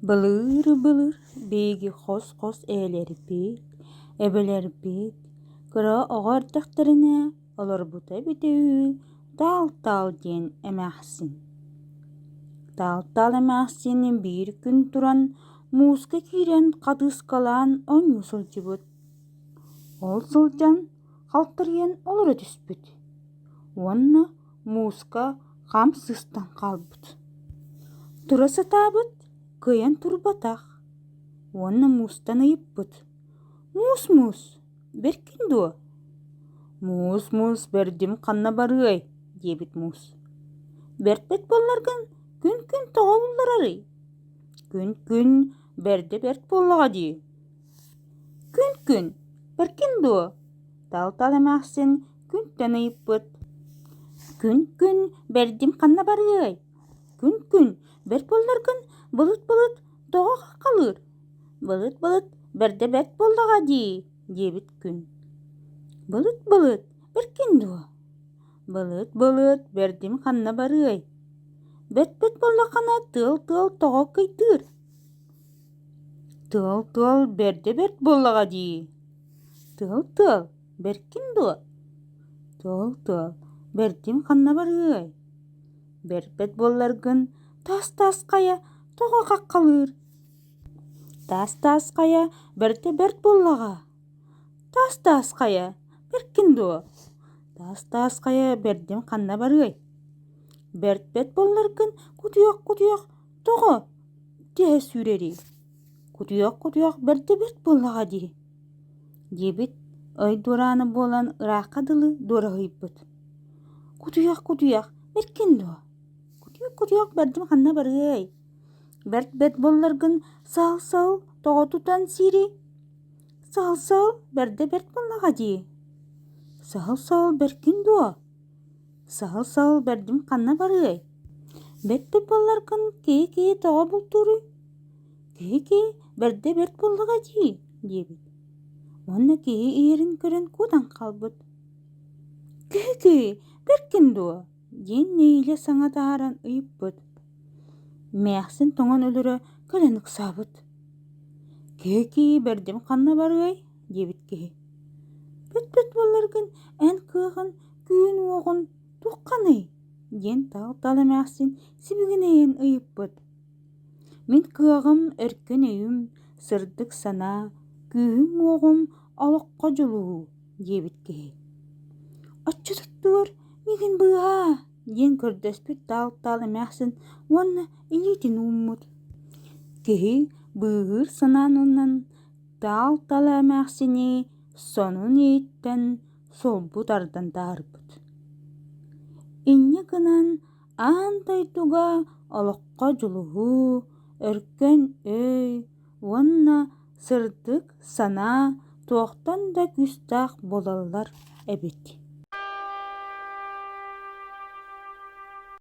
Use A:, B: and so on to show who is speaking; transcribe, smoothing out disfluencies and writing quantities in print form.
A: Былыыр-былыр биһиги хос-хос эһэлэрбит, эбэлэрбит кыра оҕо эрдэхтэринэ олорбута эбитэ үһү Таал-Таал диэн эмээхсин. Таал-Таал эмээхсин биир күн туран мууска киирэн хатыыскалаан оонньуу сылдьыбыт. Ол сылдьан халтарыйан олоро түспүт уонна мууска хам сыстан хаалбыт. Тура сатаабыт, кыайан турбатах уонна муустан ыйыппыт: «Муус-муус, бэркин дуо?» «Муус-муус бэрдим ханна барыай?» диэбит муус. «Бэрпэт буолларгын күн-күн тоҕо булларарый?» «Күн-күн бэрдэ бэрт буоллаҕа дии» Күн-күн, бэркин дуо? Тал-тал эмээхсин күнтэн ыйыппыт. Күн-күн бэрдим ханна барыай? Күн-күн бэрт буолларгын былыт-былыт тоҕо хаххалыыр? Былыт-былыт бэрдэ бэрт буоллаҕа дии, диэбит күн. Былыт-былыт бэркин дуо? Былыт-былыт бэрдим ханна барыай? Бэрт-бэрт буоллаххына тыал-тыал тоҕо кыйдыыр? Тыал-тыал бэрдэ бэрт буоллаҕа дии Тыал-тыал бэркин дуо? Тыал-тыал бэрдим ханна барыай? Бэрпэт буолларгын таас-таас хайа тоҕо хаххалыыр? Таас-таас хайа бэрдэ бэрт буоллаҕа Таас-таас хайа бэркин дуо? Таас-таас хайа бэрдим ханна барыай? Бэрпэт буолларгын кутуйах-кутуйах Тоҕо түһэ сүүрэрий, кутуйах-кутуйах бэрдэ бэрт буоллаҕа дии диэбит ой дуораана буолан ыраахха дылы дуораһыйбыт. Кутуйах-кутуйах бэркин дуо? Кутуйах-кутуйах бэрдим ханна барыай? Бэрт-бэрт буолларгын саал-саал тоҕо тутан сиирий? Саал-саал бэрдэ бэрт буоллаҕа дии. Саал-саал бэркин дуо? Саһыл-саһыл бэрдим ханна барыай? Бэрт да буолларгын киһи-киһи тоҕо бултууруй? Киһи-киһи бэрдэ бэрт буоллаҕа дии диэбит. Уонна киһи иһэрин көрөн куотан хаалбыт. Киһи-киһи бэркин дуо? диэн нэһиилэ саҥа таһааран ыйыппыт. Эмээхсин тоҥон өлөрө кэлэн ыксаабыт. Киһи-киһи бэрдим ханна барыай? диэбит киһи. Бүт-бүт буолларгын эн кыаҕын Күүн-уоҕун туохханый? диэн таал-таал эмээхсин сибигинэйэн ыйыппыт. Мин кыаҕым, өркөн өйүм, сырдык санаа, күүһүм-уоҕум олоххо дьулуһуу диэбит киһи. Оччотуттугар миигин быыһаа диэн көрдөспүт таал-таал эмээхсин уонна илиитин ууммут. Киһи быыһыыр санаан ылынан таал-таал эмээхсини сонун иһиттэн сулбу тардан таһаарбыт. Инньэ гынан аан дойдуга олоххо дьулуһуу, өркөн өй уонна сырдык санаа туохтан да күүстээх буолаллар эбит.